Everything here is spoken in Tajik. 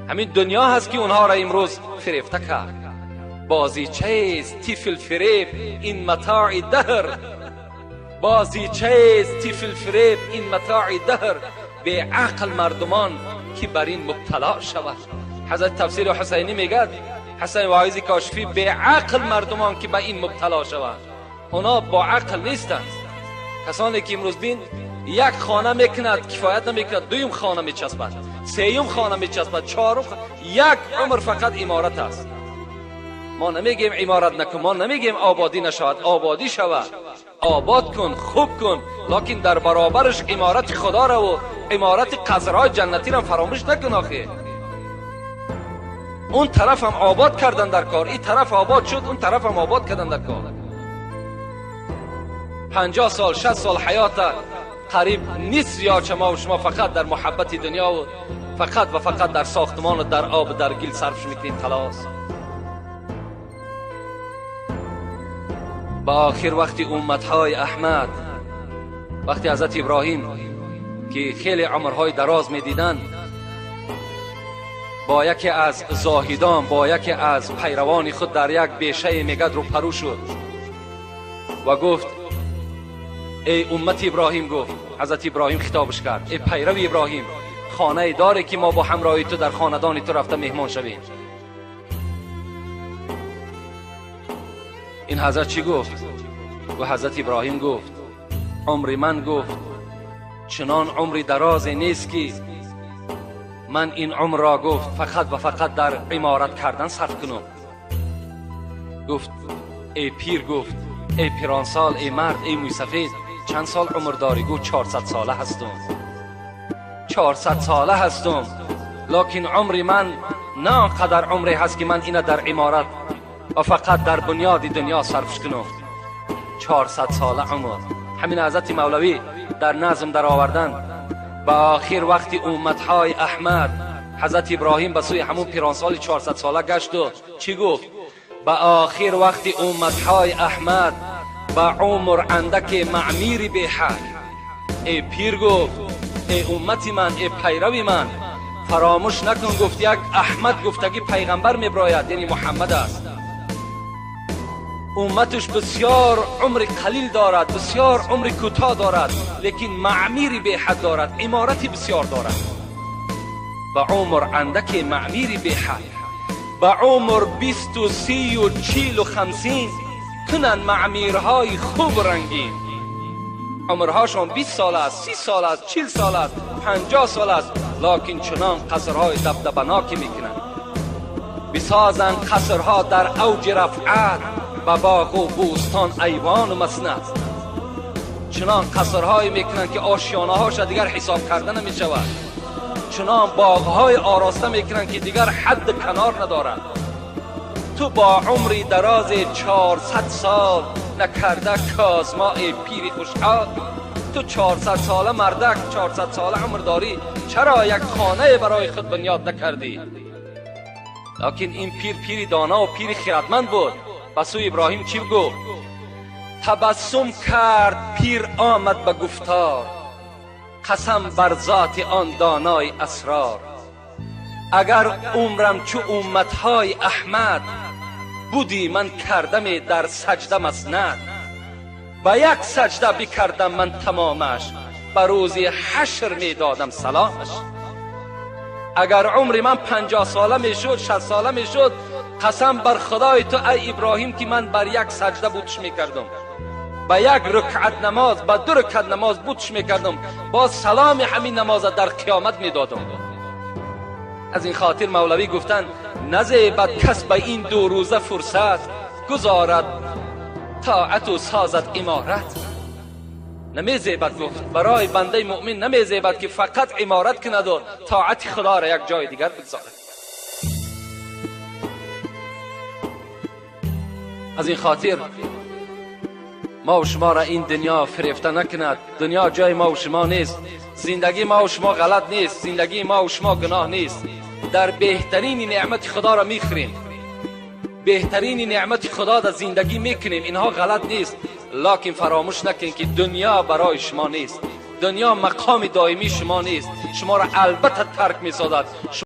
ҳамин дунё ҳаст ки онҳоро имрӯз фирефта кард. Бозичаест тифл фиреб ин матои даҳр, бозичаест тифл фиреб ин матои даҳр, беақл мардумон ки бар ин мубтало шавад. Ҳазрат тафсири Ҳусайнӣ мегӯяд, Ҳасан Воизи Кошифӣ, беақл мардумон ки ба ин мубтало шаванд, онҳо бо ақл нестанд. Касоне ки имрӯз бин як хона мекунад, кифоят намекунад, дуюм хона мечаспад, сеюм хона мечаспад, чорум, як умр фақат иморат аст. Мо намегӯем иморат накун, мо намегӯем ободӣ нашавад, ободӣ шавад, обод кун, хуб кун, лекин дар баробараш иморати худоро ва иморати қасрҳои ҷаннатиро фаромӯш накун. Охе он тараф ҳам обод кардан дар кор, ин тараф обод шуд, он тараф ҳам обод кардан дар кор. 50 сол, 60 сол ҳаёта қариб нисф ё мо ва шумо фақат дар муҳаббати дунё ва фақат ва фақат дар сохтмон ва дар об ва дар гил сарф мекунем. Халос. Ба охир вақти умматҳои Аҳмад, вақти ҳазрат Иброҳим ки хеле умрҳои дароз медиданд, бо яке аз зоҳидон, бо яке аз пайравони худ дар як бешае мегад рӯпарӯ шуд ва гуфт: эй уммати Иброҳим, гуфт ҳазрат Иброҳим хитобаш кард, эй пайрави Иброҳим, хонае доре ки мо бо ҳамроҳи ту дар хонадони ту рафта меҳмон шавем. Ин ҳазрат чӣ гуфт? Ва ҳазрат Иброҳим гуфт: умри ман, гуфт, чунон умри дарозе нест ки ман ин умрро, гуфт, фақат ва фақат дар иморат кардан сарф кунам. Гуфт: эй пир, гуфт, эй пиронсол, эй мард, эй мӯйсафед, чанд сол умр дорӣ? Гуфт: 400 сола ҳастам, 400 сола ҳастам, лекин умри ман на он қадар умре ҳаст ки ман ина дар иморат ва фақат дар бунёди дунё сарф кунам. 400 сола умр. Ҳамин ҳазрати Мавлавӣ дар назм даровардан. Ба охир вақти умматҳои Аҳмад, ҳазрат Иброҳим ба сӯи ҳамун пиронсоли 400 сола гашт ва чӣ гуфт? Ба охир вақти умматҳои Аҳмад, ба умр андаке маъмири беҳад. Эй пир, гуфт, эй уммати ман, эй пайрави ман, фаромӯш накун, гуфт, як Аҳмад гуфтагӣ пайғамбар меброяд, яъне Муҳаммад аст. Умматаш бисёр умри қалил дорад, бисёр умри кӯтоҳ дорад, лекин маъмири беҳад дорад, иморати бисёр дорад. Ба умр андаке маъмири беҳад, ба умр 20 30 40 50 кунанд маъмирҳои хуб рангин. Умрҳошон 20 сол аст, 30 сол аст, 40 сол аст, 50 сол аст, лекин чунон қасрҳои дабдабаноке мекунанд. Бисозанд қасрҳо дар авҷи рафъат, ба боғу бӯстон айвону маснад. Чунон қасрҳое мекунанд ки ошёнаҳоша дигар ҳисоб карда намешавад. Чунон боғҳои ороста мекунанд ки дигар ҳадд канор надорад. Ту бо умри дарози 400 сол накарда козмои пири хушҳол. Ту 400 сола мардак, 400 сола умр дорӣ, чаро як хонае барои худ бунёд накардӣ? Лекин ин пир пири доно ва пири хирадманд буд. Ба сӯи Иброҳим чӣ гуфт? Табассум кард пир, омад ба гуфтор, қасам бар зоти он донои асрор. Агар умрам чу умматҳои Аҳмад будӣ, ман кардаме дар саҷда маснад. Ба як саҷда бикардам ман тамомаш, ба рӯзи ҳашр медодам саломаш. Агар умри ман 50 сола мешуд, 60 сола мешуд, қасам бар худои ту эй Иброҳим ки ман бар як саҷда бутш мекардам, ба як рукъат намоз, ба 2 рукъат намоз бутш мекардам, боз саломи ҳамин намоза дар қиёмат медодам. Аз ин хотир Мавлавӣ гуфтанд: назебад кас ба ин 2 рӯза фурсат гузорад тоату созад иморат. Намезебад, гуфт, барои бандаи муъмин намезебад ки фақат иморат кунад ва тоати худоро як ҷои дигар бигзорад. Аз ин хотир мо ва шуморо ин дунё фирефта накунад. Дунё ҷои мо ва шумо нест. Зиндагии мо ва шумо ғалат нест. Зиндагии мо ва шумо гуноҳ нест. Дар беҳтарини неъмати худоро мехӯрем, беҳтарини неъмати худо дар зиндагӣ мекунем. Инҳо ғалат нест, лекин фаромӯш накунед ки дунё барои шумо нест. Дунё мақоми доимии шумо нест. Шуморо албатта тарк месозад.